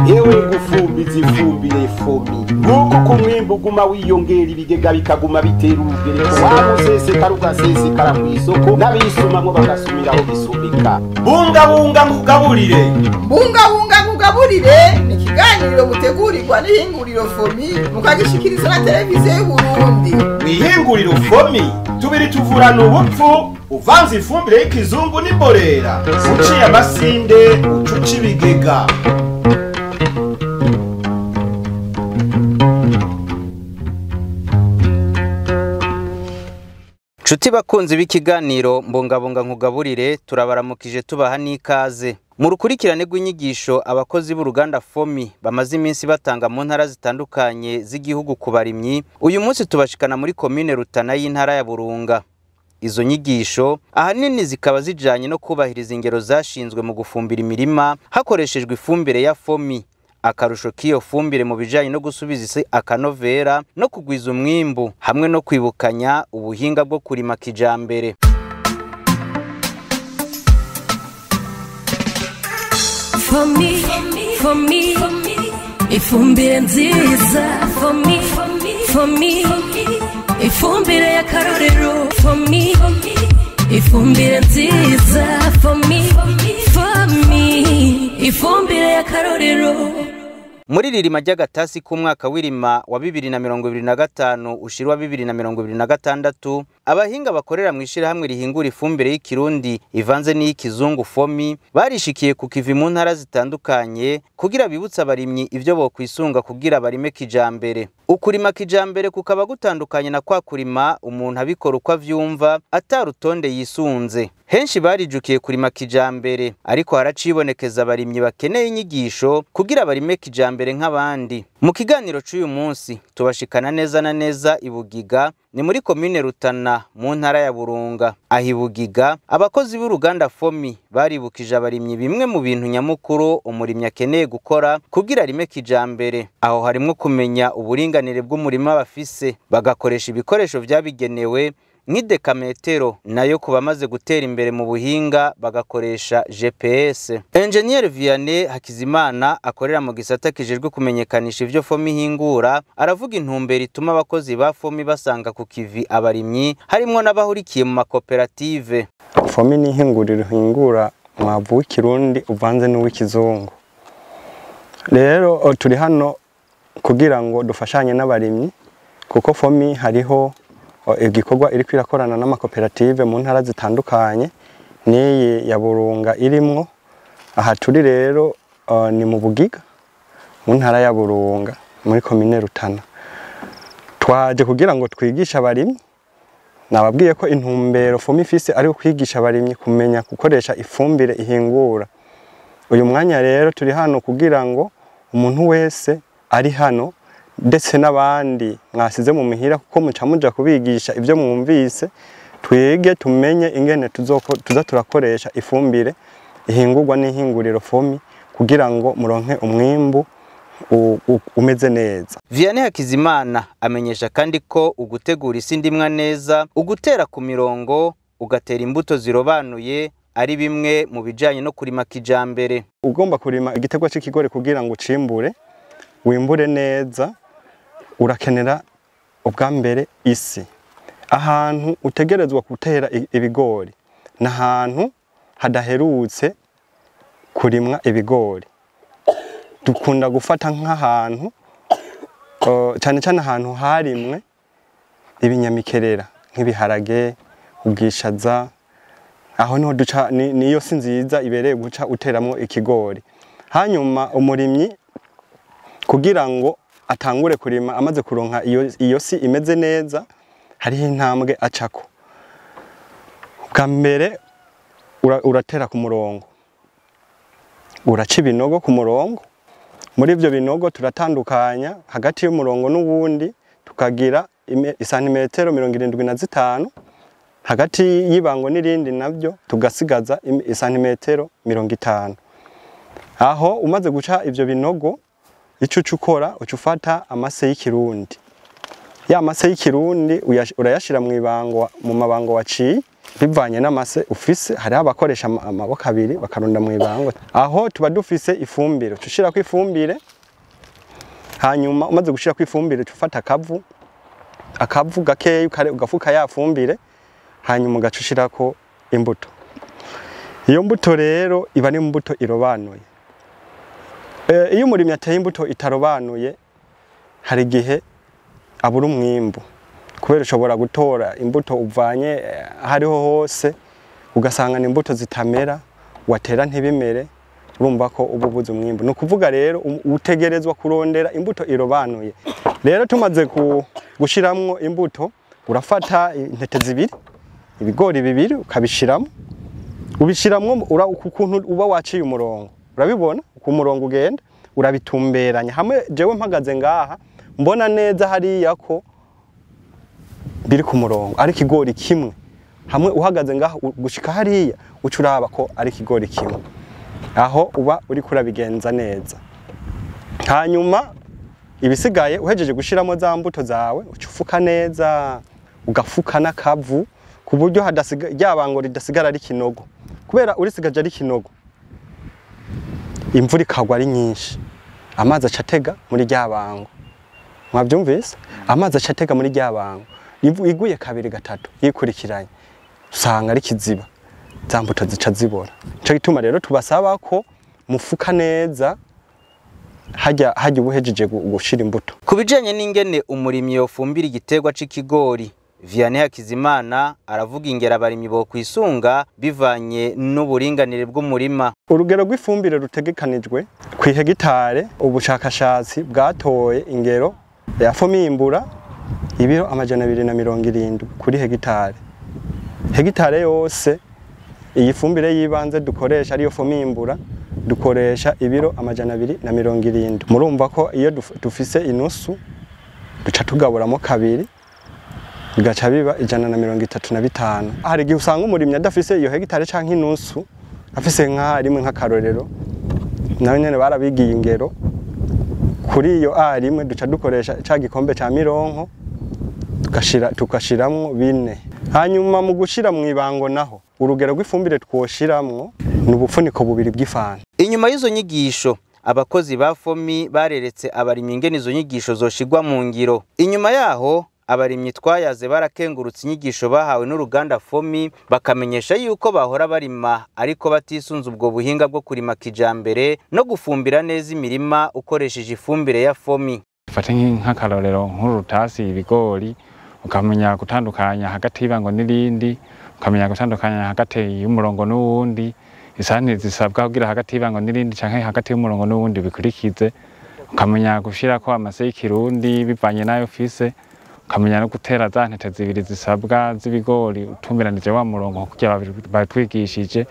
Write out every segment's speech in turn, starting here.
Yewe gufumbiza ifumbire FOMI, nk'uko ku mwimbu uguma wiyongera, ibigega bikaguma bitera urugereko, wamusesekara ugasesekara mw'isoko, n'abisumamwo bagasumiraho bisumika. Bungabunga ngugaburire. Bungabunga ngugaburire ni ikiganiro mutegurirwa n'ihinguriro FOMI, mukagishikiriza na Televiziyo y'Uburundi. Mw'ihinguriro FOMI tubiri tuvurana ubupfu. Uvanze ifumbire y'ikizungu n'imborera, uciye amasinde, ucuca ibigega. Nshuti bakunzi b'ikiganiro Mbungabunga nkugaburire, turabaramukije tubaha n'ikaze. Mu rukurikirane rw'inyigisho abakozi b'uruganda FOMI bamaze iminsi batanga mu ntara zitandukanye z'igihugu ku barimyi, uyu munsi tubashikana muri komine Rutana y'intara ya Burunga. Izo nyigisho ahanini zikaba zijanye no kubahiriza ingero zashinzwe mu gufumbira imirima hakoreshejwe ifumbire ya FOMI. Akarusho k'iyo fumbire mu bijanye no gusubiza isi akanovera no kugwiza umwimbu, hamwe no kwibukanya ubuhinga bwo kurima kijambere. FOMI, FOMI, ifumbire nziza. FOMI, FOMI, ifumbire y'akarorero. FOMI, ifumbire nziza. FOMI, FOMI, ifumbire y'akarorero. Muri ririma ry'agatasi k'umwaka w'irima wa 2025 ushirwa 2026, abahinga bakorera mu ishirahamwe rihingura ifumbire y'ikirundi ivanze n'iy'ikizungu FOMI barishikiye ku kivi mu ntara zitandukanye kugira bibutse abarimyi ivyo bokwisunga kugira barime kijambere. Ukurima kijambere kukaba gutandukanye na kwa kurima umuntu abikora uko avyumva atarutonde yisunze. Henshi barijukiye kurima kijambere, ariko haracibonekeza abarimyi bakeneye inyigisho kugira barime kijambere nk'abandi. Mu kiganiro c'uyu munsi tubashikana neza na neza i Bugiga, ni muri komine Rutana mu ntara ya Burunga. Aho i Bugiga abakozi b'uruganda FOMI baribukije abarimyi bimwe mu bintu nyamukuru umurimyi akeneye gukora kugira arime kijambere. Aho harimwo kumenya uburinganire bw'umurima bafise, bagakoresha ibikoresho vyabigenewe nk'idekametero, nayo ku bamaze gutera imbere mu buhinga bagakoresha GPS. Engineer Vianney Hakizimana akorera mu gisata kijejwe kumenyekanisha ivyo FOMI ihingura, aravuga intumbero ituma abakozi ba FOMI basanga ku kivi abarimyi, harimwo n'abahurikiye mu makoperative. FOMI ni ihinguriro rihingura umwavu w'ikirundi uvanze n'uw'ikizungu. Rero turi hano kugira ngo dufashanye n'abarimyi, kuko FOMI hariho igikorwa iriko irakorana n'amakoperative mu ntara zitandukanye, n'iyi ya Burunga irimwo. Aha turi rero ni mu Bugiga mu ntara ya Burunga muri komine Rutana. Twaje kugira ngo twigishe abarimyi. Nababwiye ko intumbero FOMI ifise ari ukwigisha abarimyi kumenya gukoresha ifumbire ihingura. Uyu mwanya rero turi hano kugira ngo umuntu wese ari hano, ndetse n'abandi mwasize mu mihira, kuko muca muja kubigisha ibyo mwumvise, twige tumenye ingene tuza turakoresha ifumbire ihingurwa n'ihinguriro FOMI kugira ngo muronke umwimbu umeze neza. Vianney Hakizimana amenyesha kandi ko ugutegura isi ndimwa neza, ugutera ku mirongo, ugatera imbuto zirobanuye ari bimwe mu bijanye no kurima kijambere. Ugomba kurima igiterwa c'ikigori kugira ngo ucimbure, wimbure neza, urakenera ubwa mbere isi. Ahantu utegerezwa gutera ibigori ni ahantu hadaherutse kurimwa ibigori. Dukunda gufata nk'ahantu cyane cyane ahantu harimwe ibinyamikerera nk'ibiharage, ubwishaza, aho niho duca, niyo si nziza ibereye guca uteramwo ikigori. Hanyuma umurimyi kugira ngo atangure kurima amaze kuronka iyo si imeze neza, hariho intambwe acako. Bwa mbere uratera ku murongo, uraca ibinogo ku murongo. Muri ivyo binogo turatandukanya hagati y'umurongo n'uwundi, tukagira isantimetero 75, hagati y'ibango n'irindi navyo tugasigaza isantimetero 50. Aho umaze guca ivyo binogo, ico uca ukora, uca ufata amase y'ikirundi. Ya mase y'ikirundi urayashira mu ibango, mu mabango waciye. Bivanye n'amase ufise, hariho abakoresha amaboko abiri bakarunda mu ibango. Aho tuba dufise ifumbire, tushirako ifumbire, hanyuma umaze gushirako ifumbire tufata akavu gakeya ugafuka ya fumbire, hanyuma ugaca ushirako imbuto. Iyo mbuto rero iba ari imbuto irobanuye. Iyo umurimyi ateye imbuto itarobanuye hari igihe abura umwimbu, kubera ushobora gutora imbuto uvanye hariho hose ugasanga ni imbuto zitamera, watera ntibimere, urumva ko uba ubuze umwimbu. Ni ukuvuga rero utegerezwa kurondera imbuto irobanuye. Rero tumaze gushiramwo imbuto, urafata intete zibiri, ibigori bibiri ukabishiramo, ubishiramwo ukuntu uba waciye umurongo, urabibona uko umurongo ugenda, urabitumberanya hamwe. Jewe mpagaze ngaha mbona neza hariya ko biri ku murongo ari ikigori kimwe, hamwe uhagaze ngaha gushika hariya uca uraba ko ari ikigori kimwe, aho uba uri kurabigenza neza. Hanyuma ibisigaye uhejeje gushiramo za mbuto zawe uca ufuka neza, ugafuka n'akavu ku buryo ryabango ridasigara ari kinogo, kubera urisigaje ari kinogo imvura ikagwa ari nyinshi, amazi aca atega muri ryabango. Mwabyumvise? Amazi aca atega muri ryabango, iguye kabiri gatatu yikurikiranye usanga ari kiziba, za mbuto zica zibora. Nico gituma rero tubasaba ko mufuka neza hajya ubuhejeje gushira imbuto. Ku bijanye n'ingene umurimyi yofumbira igiterwa c'ikigori, Vianney Hakizimana aravuga ingera abarimyi bo kwisunga bivanye n'uburinganire bw'umurima. Urugero rw'ifumbire rutegekanijwe ku hegitare, ubushakashatsi bwatoye ingero ya fomimbura ibiro 270 kuri hegitare. Hegitare yose iyi fumbire y'ibanze dukoresha ariyo fomimbura dukoresha ibiro 270. Murumva ko iyo dufise inusu duca tugaburamo kabiri bigaca biba 135. Hari igihe usanga umurimyi adafise iyo hegitare canke inusu, afise nka rimwe nk'akarorero, nawe nyene barabigiye ingero. Kuri iyo A rimwe duca dukoresha ca gikombe ca mironko tugashiramwo 4. Hanyuma mu gushira mu ibango naho urugero rw'ifumbire twoshiramwo ni ubufuniko bubiri bw'ifanta. Inyuma y'izo nyigisho abakozi ba Fomi bareretse abarimyi ingene izo nyigisho zoshigwa mu ngiro. Inyuma yaho abarimyi twayaze barakengurutse inyigisho bahawe n'uruganda Fomi, bakamenyesha yuko bahora barima ariko batisunze ubwo buhinga bwo kurima kijambere no gufumbira neza imirima ukoresheje ifumbire ya Fomi. Fata nk'akarorero nk'urutasi ibigori, ukamenya gutandukanya hagati y'ibango n'irindi, ukamenya gutandukanya hagati y'umurongo n'uwundi, isani zisabwa kugira hagati y'ibango n'irindi canke hagati y'umurongo n'uwundi bikurikize, ukamenya gushirako amase y'ikirundi bivanye n'ayo ufise, ukamenya no gutera za ntete zibiri zisabwa z'ibigori utumbiranije wa murongo kugira batwigishije,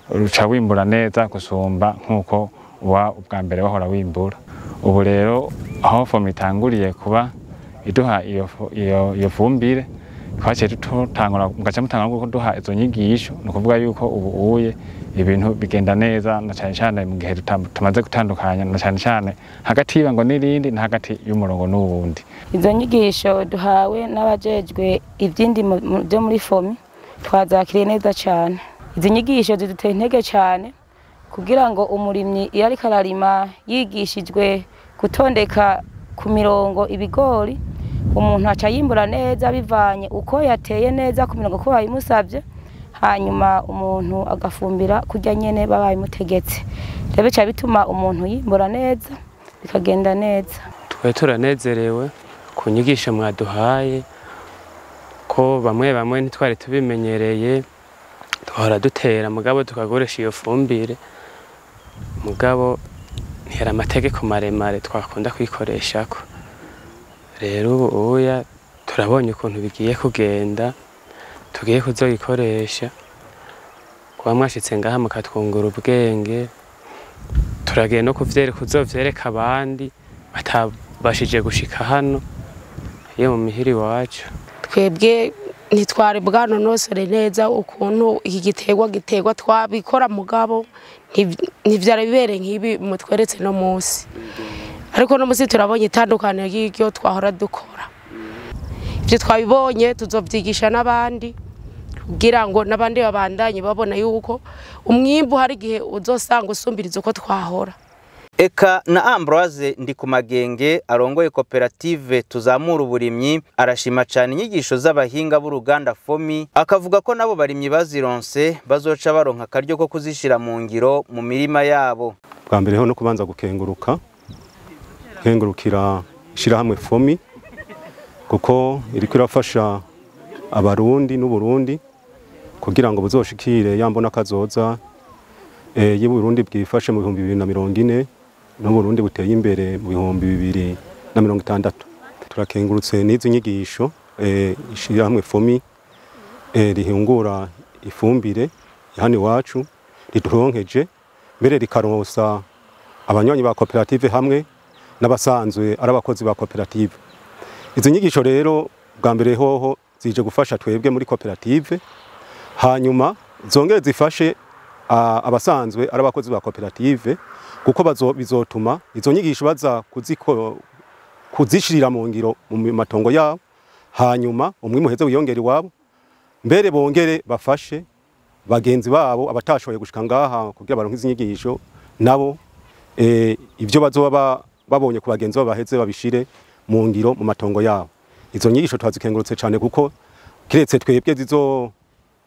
uca wimbura neza gusumba nkuko uba ubwa mbere wahora wimbura. Ubu rero aho Fomi itanguriye kuba iduha iyo fumbire, twaciye tutangura mugaca mutangura kuduha izo nyigisho, ni ukuvuga yuko ubu uye ibintu bigenda neza, na cyane cyane mu gihe tumaze gutandukanya na cyane cyane hagati y'ibango n'irindi na hagati y'umurongo n'uwundi. Izo nyigisho duhawe n'abajejwe iby'indimo byo muri Fomi twazakiriye neza cyane. Izi nyigisho ziduteye intege cyane kugira ngo umurimyi iyo ariko ararima yigishijwe gutondeka ku mirongo ibigori, umuntu aca yimbura neza bivanye uko yateye neza ku mirongo ko bayimusabye, hanyuma umuntu agafumbira kurya nyene babayimutegetse. Rero bica bituma umuntu yimbura neza bikagenda neza. Twe turanezerewe ku nyigisho mwaduhaye, ko bamwe bamwe ntitwari tubimenyereye, duhora dutera mugabo tukagoresha iyo fumbire, mugabo ntiyari amategeko maremare twakunda kwikoreshako. Rero ubu uya turabonye ukuntu bigiye kugenda, tugiye kuzoyikoresha. Kuba mwashitse ngaha mukatwungura ubwenge, turagiye no kuzovyereka abandi batabashije gushika hano iyo mu mihiri iwacu. Twebwe ntitwari bwanonosore neza ukuntu iki giterwa giterwa, twabikora mugabo ntivyari bibere nk'ibi mutweretse no munsi. Ariko no munsi turabonye itandukaniro ry'iryo twahora dukora. Ivyo twabibonye tuzovyigisha n'abandi Kugira ngo n'abandi babandanye babona yuko umwimbu hari igihe uzosanga usumbiriza uko twahora. Eka na Ambroise Ndikumagenge arongoye koperative Tuzamura Uburimyi arashima cyane inyigisho z'abahinga b'uruganda FOMI, akavuga ko nabo barimyi bazironse bazoca baronka akaryo ko kuzishira mu ngiro mu mirima yabo. Bwa mbere ho no kubanza gukenguruka kengurukira ishirahamwe FOMI kuko iriko irafasha abarundi n'Uburundi kugira ngo buzoshikire yambona kazoza y'Uburundi bwifashe mu 2040 n'Uburundi buteye imbere mu 2060. Turakengurutse n'izi nyigisho ishirahamwe FOMI rihingura ifumbire hano iwacu riduronkeje, mbere rikaronsa abanywanyi ba koperative hamwe n'abasanzwe ari abakozi ba koperative. Izi nyigisho rero bwa mbere hoho zije gufasha twebwe muri koperative, hanyuma zongere zifashe abasanzwe ari abakozi ba koperative kuko bizotuma izo nyigisho baza kuzishirira mu ngiro mu matongo yabo, hanyuma umwimbu uheze wiyongere iwabo, mbere bongere bafashe bagenzi babo abatashoboye gushika ngaha kugira baronke izi nyigisho nabo ivyo bazoba babonye ku bagenzi babo baheze babishire mu ngiro mu matongo yabo. Izo nyigisho twazikengurutse cyane kuko kiretse twebwe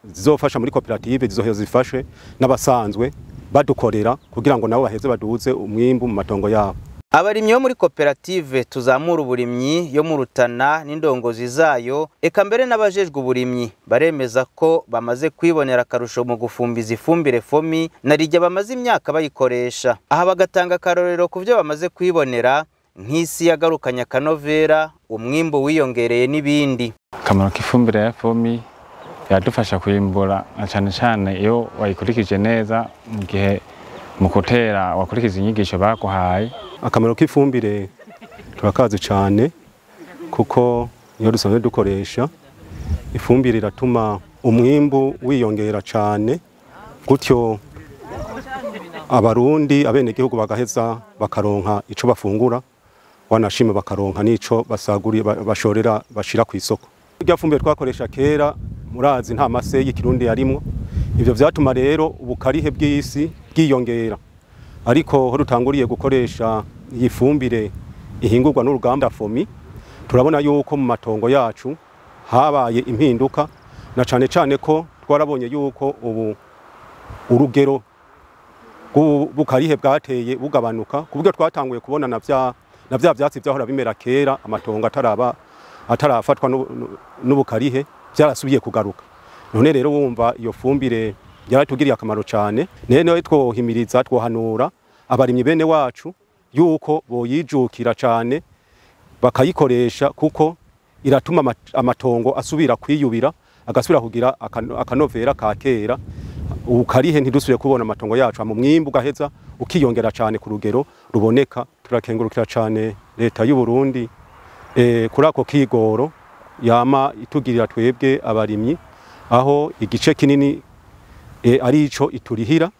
zizofasha muri koperative, zizoheza zifashe n'abasanzwe badukorera kugira ngo nabo baheze baduze umwimbu mu matongo yabo. Abarimyi bo muri koperative Tuzamura Uburimyi yo mu Rutana n'indongozi zayo, eka mbere n'abajejwe uburimyi baremeza ko bamaze kwibonera akarusho mu gufumbiza ifumbire FOMI na rijya bamaze imyaka bayikoresha. Aha bagatanga akarorero ku byo bamaze kwibonera nk'isi yagarukanye akanovera, umwimbu wiyongereye n'ibindi. Akamaro k'ifumbire ya FOMI yadufasha kwimbura na cyane cyane iyo wayikurikije neza mu gihe mu gutera wakurikiza inyigisho baguhaye. Akamaro k'ifumbire turakazi cyane kuko iyo dusanzwe dukoresha ifumbire iratuma umwimbu wiyongera cyane, gutyo abarundi abenegihugu bagaheza bakaronka ico bafungura, wanashima bakaronka nico basaguriye bashorera bashira ku isoko. Irya fumbire twakoresha kera murazi nta mase y'ikirundi yarimwo, ivyo vyatuma rero ubukarihe bw'isi bwiyongera, ariko ho dutanguriye gukoresha iyi fumbire ihingurwa n'uruganda FOMI turabona yuko mu matongo yacu habaye impinduka, na cane cane ko twarabonye yuko ubu urugero bukarihe bwateye bugabanuka, kubwo twatanguye kubona na vya vyatsi vyahora bimera kera amatongo atarafatwa n'ubukarihe byarasubiye kugaruka. None rero wumva iyo fumbire yaratugiriye akamaro cyane. Nene twohimiriza twohanura abarimyi bene wacu yuko boyijukira cyane bakayikoresha kuko iratuma amatongo asubira kwiyubira, agasubira kugira akanovera ka kera, ubukarihe ntidusubire kubona amatongo yacu mu mwimbu gaheza ukiyongera cyane ku rugero ruboneka. Turakengurukira cyane leta y'u Burundi kuri ako kigoro yama itugirira twebwe abarimyi, aho igice kinini ari ico iturihira.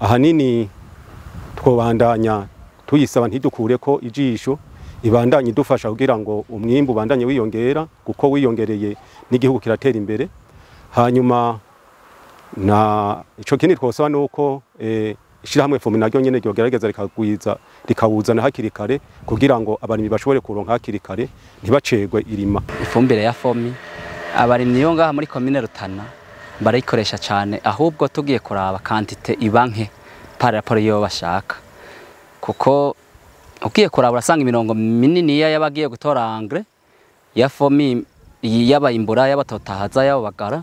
Ahanini twobandanya tuyisaba ntidukure ko ijisho, ibandanye idufasha kugira ngo umwimbu ubandanye wiyongera, kuko wiyongereye n'igihugu kiratera imbere. Hanyuma na ico kinini twosaba nuko ishirahamwe FOMI naryo nyene ryogerageza rikagwiza rikawuzana hakiri kare kugira ngo abarimyi bashobore kuronka hakiri kare ntibacegwe irima. Ifumbire ya FOMI abarimyi yo ngaha muri commune Rutana barayikoresha cyane, ahubwo tugiye kuraba quantité ibanke par rapport yo bashaka, kuko ugiye kuraba urasanga imirongo minini y'abagiye gutora engrais ya FOMI yabayimbura y'abatotahaza y'abagara,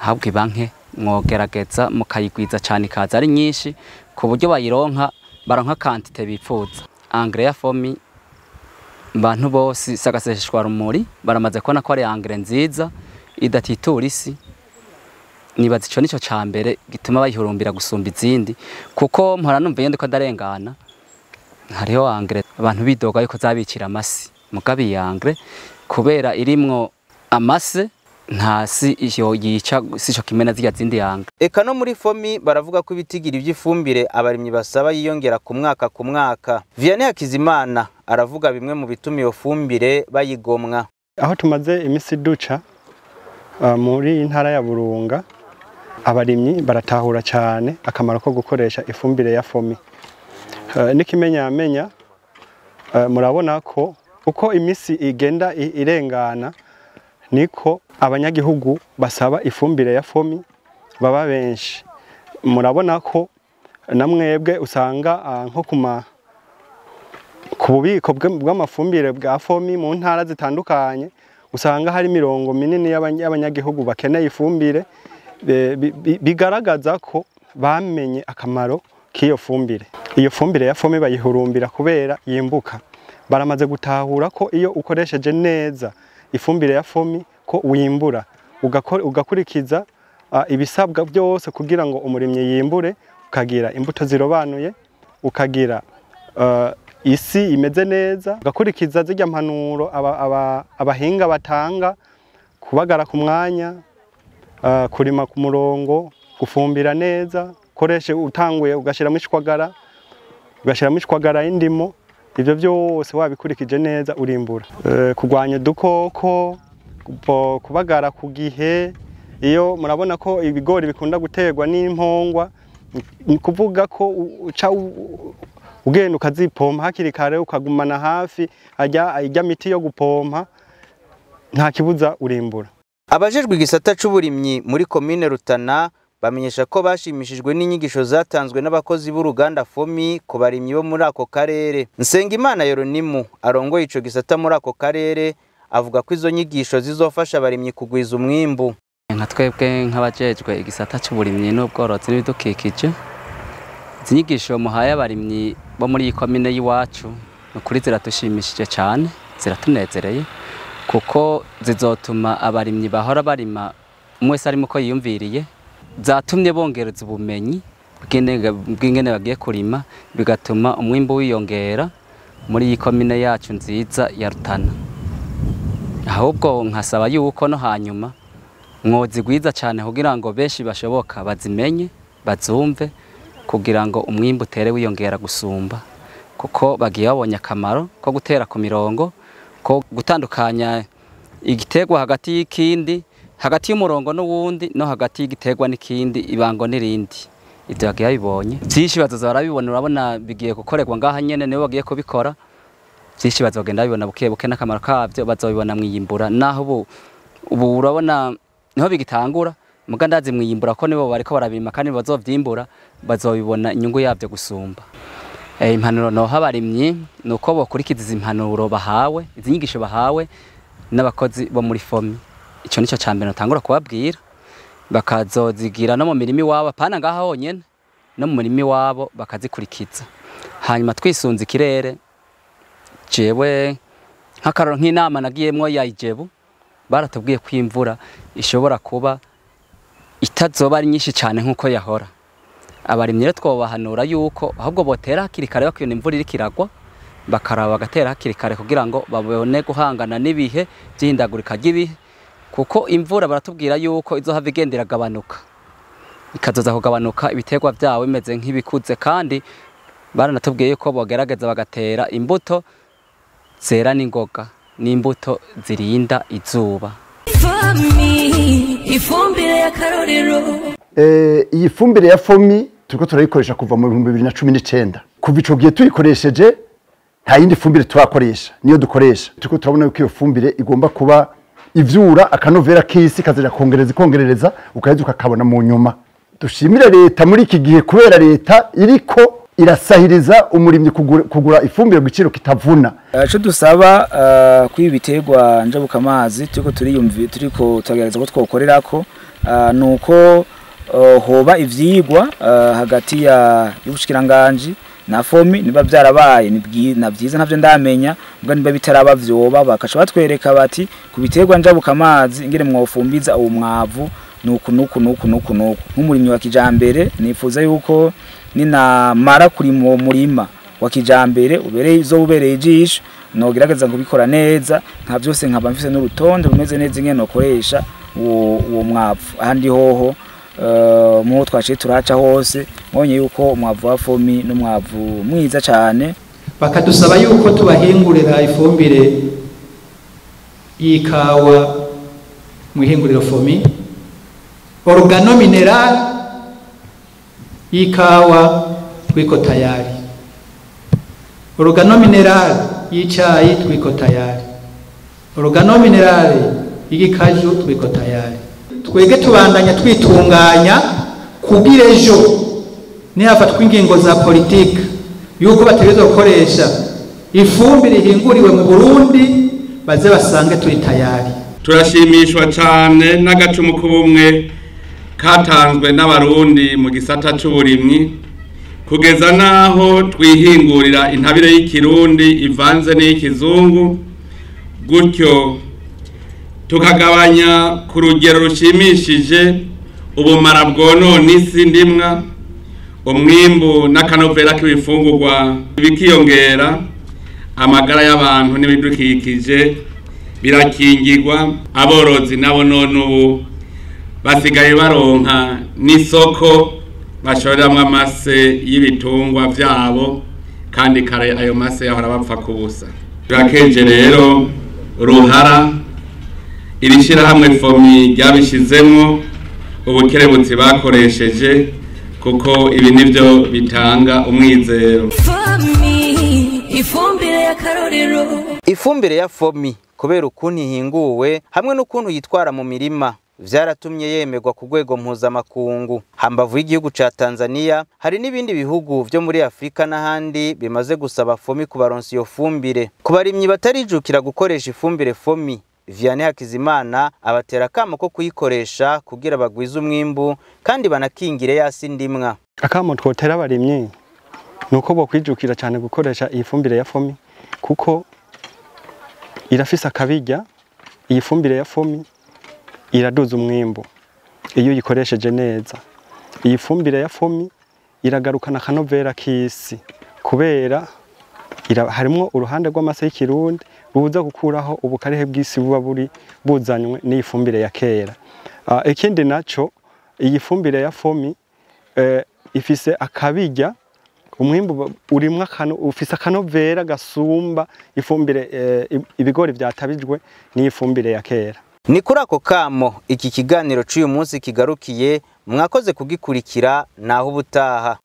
ahubwo ibanke mwogerageza mukayigwiza cyane ikaza ari nyinshi ku buryo bayironka baronka quantité bipfuza. Engrais ya FOMI bantu bose sagaseshwa rumuri baramaze kubona ko ari engrais nziza idatitura isi. Nibaza ico nico ca mbere gituma bayihurumbira gusumba izindi, kuko mpora numva iyo ndiko ndarengana hariho engrais abantu bidoga yuko zabicira amasi, mugabe iyi engrais kubera irimwo amase ntasi iyo yica sico kimena zirya zindi yanga. Eka no muri FOMI baravuga ko ibitigira iby'ifumbire abarimyi basaba yiyongera ku mwaka ku mwaka. Vianney Hakizimana aravuga bimwe mu bituma iyo fumbire bayigomwa. Aho tumaze imisi duca Muri intara ya Burunga abarimyi baratahura cyane akamaro ko gukoresha ifumbire ya FOMI. N'ikimenyamenya murabona ko uko imisi igenda irengana niko abanyagihugu basaba ifumbire ya FOMI baba benshi. Murabona ko namwebwe usanga nko ku bubiko bw'amafumbire bwa FOMI mu ntara zitandukanye usanga hari mirongo minini y'abanyagihugu bakeneye ifumbire, bigaragaza ko bamenye akamaro k'iyo fumbire. Iyo fumbire ya FOMI bayihurumbira kubera yimbuka. Baramaze gutahura ko iyo ukoresheje neza ifumbire ya FOMI ko wimbura, ugakurikiza ibisabwa byose kugira ngo umurimyi yimbure, ukagira imbuto zirobanuye, ukagira isi imeze neza, ugakurikiza zijya mpanuro abahinga batanga, kubagara ku mwanya, kurima ku murongo, gufumbira neza, koreshe utanguye ugashiramo ishwagara y'indimo. Ivyo byose wabikurikije neza urimbura. Kurwanya udukoko, kubagara ku gihe. Iyo murabona ko ibigori bikunda guterwa n'impongwa, ni kuvuga ko uca ugenda ukazipompa hakiri kare, ukagumana hafi ajya miti yo gupompa, nta kibuza urimbura. Abajejwe igisata c'uburimyi muri komine Rutana bamenyesha ko bashimishijwe n'inyigisho zatanzwe n'abakozi b'uruganda FOMI ku barimyi bo muri ako karere. Nsengimana Yoronimu arongoye ico gisata muri ako karere avuga ko izo nyigisho zizofasha abarimyi kugwiza umwimbu. Nka twebwe nk'abajejwe igisata c'uburimyi n'ubworozi n'ibidukikije, izi nyigisho muhaye abarimyi bo muri iyi komine y'iwacu nukuri ziratushimishije cyane, ziratunezereye, kuko zizotuma abarimyi bahora barima umwe wese arimo uko yiyumviriye, zatumye bongereza ubumenyi bw'ingene bagiye kurima, bigatuma umwimbu wiyongera muri iyi komine yacu nziza ya Rutana. Ahubwo nkasaba yuko no hanyuma mwozigwiza cyane kugira ngo benshi bashoboka bazimenye, bazumve, kugira ngo umwimbu utere wiyongera gusumba, kuko bagiye babonye akamaro ko gutera ku mirongo, ko gutandukanya igiterwa hagati y'ikindi, hagati y'umurongo n'uwundi, no hagati y'igiterwa n'ikindi, ibango n'irindi. Ibyo bagiye babibonye byinshi bazoza barabibona. Urabona bigiye gukorerwa ngaha nyene, nibo bagiye kubikora byinshi, bazogenda babibona buke buke n'akamaro kavyo bazobibona mwiyimbura. Naho ubu urabona niho bigitangura, muga ndazi mwiyimbura ko nibo bariko barabima kandi bazovyimbura, bazobibona inyungu yavyo gusumba. Impanuro noha abarimyi nuko bokurikiza izi impanuro bahawe, izi nyigisho bahawe n'abakozi bo muri FOMI. Ico nico ca mbere notangura kubabwira, bakazozigira no mu mirimi wabo, apana ngaha honyene, no mu murimi wabo bakazikurikiza. Hanyuma twisunze ikirere, jewe nk'akaroro nk'inama nagiyemwo ya Ijebu, baratubwiye ko imvura ishobora kuba itazoba ari nyinshi cyane nkuko yahora. Abarimyi rero twobahanura yuko ahubwo botera hakiri kare, bakiyona imvura iriko iragwa, bakaraba bagatera hakiri kare kugira ngo babone guhangana n'ibihe by'ihindagurika ry'ibihe, kuko imvura baratubwira yuko izohava igenda iragabanuka, ikazoza kugabanuka ibiterwa byabo bimeze nk'ibikuze. Kandi baranatubwiye yuko bogerageza bagatera imbuto zera n'ingoga n'imbuto zirinda izuba. Ifumbire y'akarorero. Iyi fumbire ya FOMI turiko turayikoresha kuva mu 2019. Kuva ico gihe tuyikoresheje nta yindi fumbire turakoresha, niyo dukoresha. Turiko turabona ko iyo fumbire igomba kuba ivyura akanovera k'isi, kazaja kongereza ikongerereza, ukaheza ukakabona mu nyuma. Dushimire leta muri iki gihe kubera leta iriko irasahiriza umurimyi kugura ifumbire giciro kitavuna. Ico dusaba kuri ibiterwa njabukamazi turiko turiyumvi, turiko tugerageza ko twokorerako, nuko hoba ivyigwa hagati ya y'ubushikiranganje na FOMI. Niba byarabaye na byiza ntavyo ndamenya, ubwo niba bitaraba vyoba bakaca batwereka bati ku biterwa njabukamazi ingene mwofumbiza uwo mwavu nuku nuku nuku nuku nuku. Nk'umurimyi wa kijambere nifuza yuko ninamara kuri mu murima wa kijambere ubereye izo ubereye ijisho, nogerageza kubikora neza nka byose, nkaba mfise n'urutonde rumeze neza ingene nokoresha uwo mwavu. Ahandi hoho mu twaciye turaca hose mbonye yuko umwavu wa FOMI n'umwavu mwiza cyane. Bakadusaba yuko tubahingurira ifumbire y'ikawa Mu ihinguriro FOMI, organominéral y'ikawa twiko tayari, organominéral y'icayi twiko tayari, organominéral y'igikaju twiko tayari. Twege tubandanya twitunganya kugira ejo nihafatwa ingingo za politike yuko bategerezwa gukoresha ifumbire ihinguriwe mu Burundi, baze basange turi tayari. Turashimishwa cyane n'agacumu k'ubumwe katanzwe n'abarundi mu gisata c'uburimyi, kugeza naho twihingurira intabire y'ikirundi ivanze n'iy'ikizungu, gutyo tukagabanya ku rugero rushimishije ubumara bwonona isi ndimwa, umwimbu n'akanovera k'ibifungurwa bikiyongera, amagara y'abantu n'ibidukikije birakingirwa, aborozi nabo none ubu basigaye baronka n'isoko bashoreramwo amase y'ibitungwa vyabo, kandi kare ayo mase yahora bapfa kubusa. Turakeje rero ruhara iri shirahamwe FOMI ryabishizemwo ubukerebutsi bakoresheje, kuko ibi nivyo bitanga umwizero. Ifumbire y'akarorero. Ifumbire ya FOMI kubera ukuntu ihinguwe hamwe n'ukuntu yitwara mu mirima vyaratumye yemerwa ku rwego mpuzamakungu. Hambavu y'igihugu ca Tanzania hari n'ibindi bihugu vyo muri Afrika n'ahandi bimaze gusaba FOMI kubaronsa iyo fumbire. Ku barimyi batarijukira gukoresha ifumbire FOMI, Vianney Hakizimana abatera akamo ko kuyikoresha kugira bagwize umwimbu kandi banakingire yasi ndimwa. Akamo twotera abarimyi nuko bokwijukira cyane gukoresha iyi fumbire ya FOMI, kuko irafise akabirya. Iyi fumbire ya FOMI iraduza umwimbu iyo uyikoresheje neza. Iyi fumbire ya FOMI iragarukana akanovera k'isi, kubera harimwo uruhande rw'amase y'ikirundi ruza gukuraho ubukarihe bw'isi buba buri buzanywe n'iyi fumbire ya kera. Ikindi naco, iyi fumbire ya FOMI ifise akabirya, umwimbu urimwo akano ufise akanovera gasumba ifumbire ibigori vyatabijwe n'iyi fumbire ya kera. Ni kuri ako kamo iki kiganiro c'uyu munsi kigarukiye, mwakoze kugikurikira, naho ubutaha.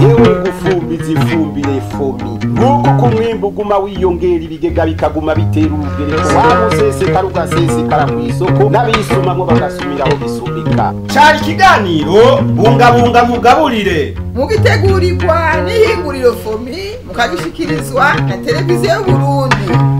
Yewe gufumbiza ifumbire FOMI, nguko ko umwimbu uguma wiyongera, ibigega bikaguma bitera urugereko, wa musesekara ugasesekara kw'isoko, n'abisumamwo bagasumiraho bisumika. Cari ikiganiro Bungabunga Nkugaburire, mugitegurirwa n'ihinguriro FOMI, mukagishikirizwa na televiziyo y'Uburundi.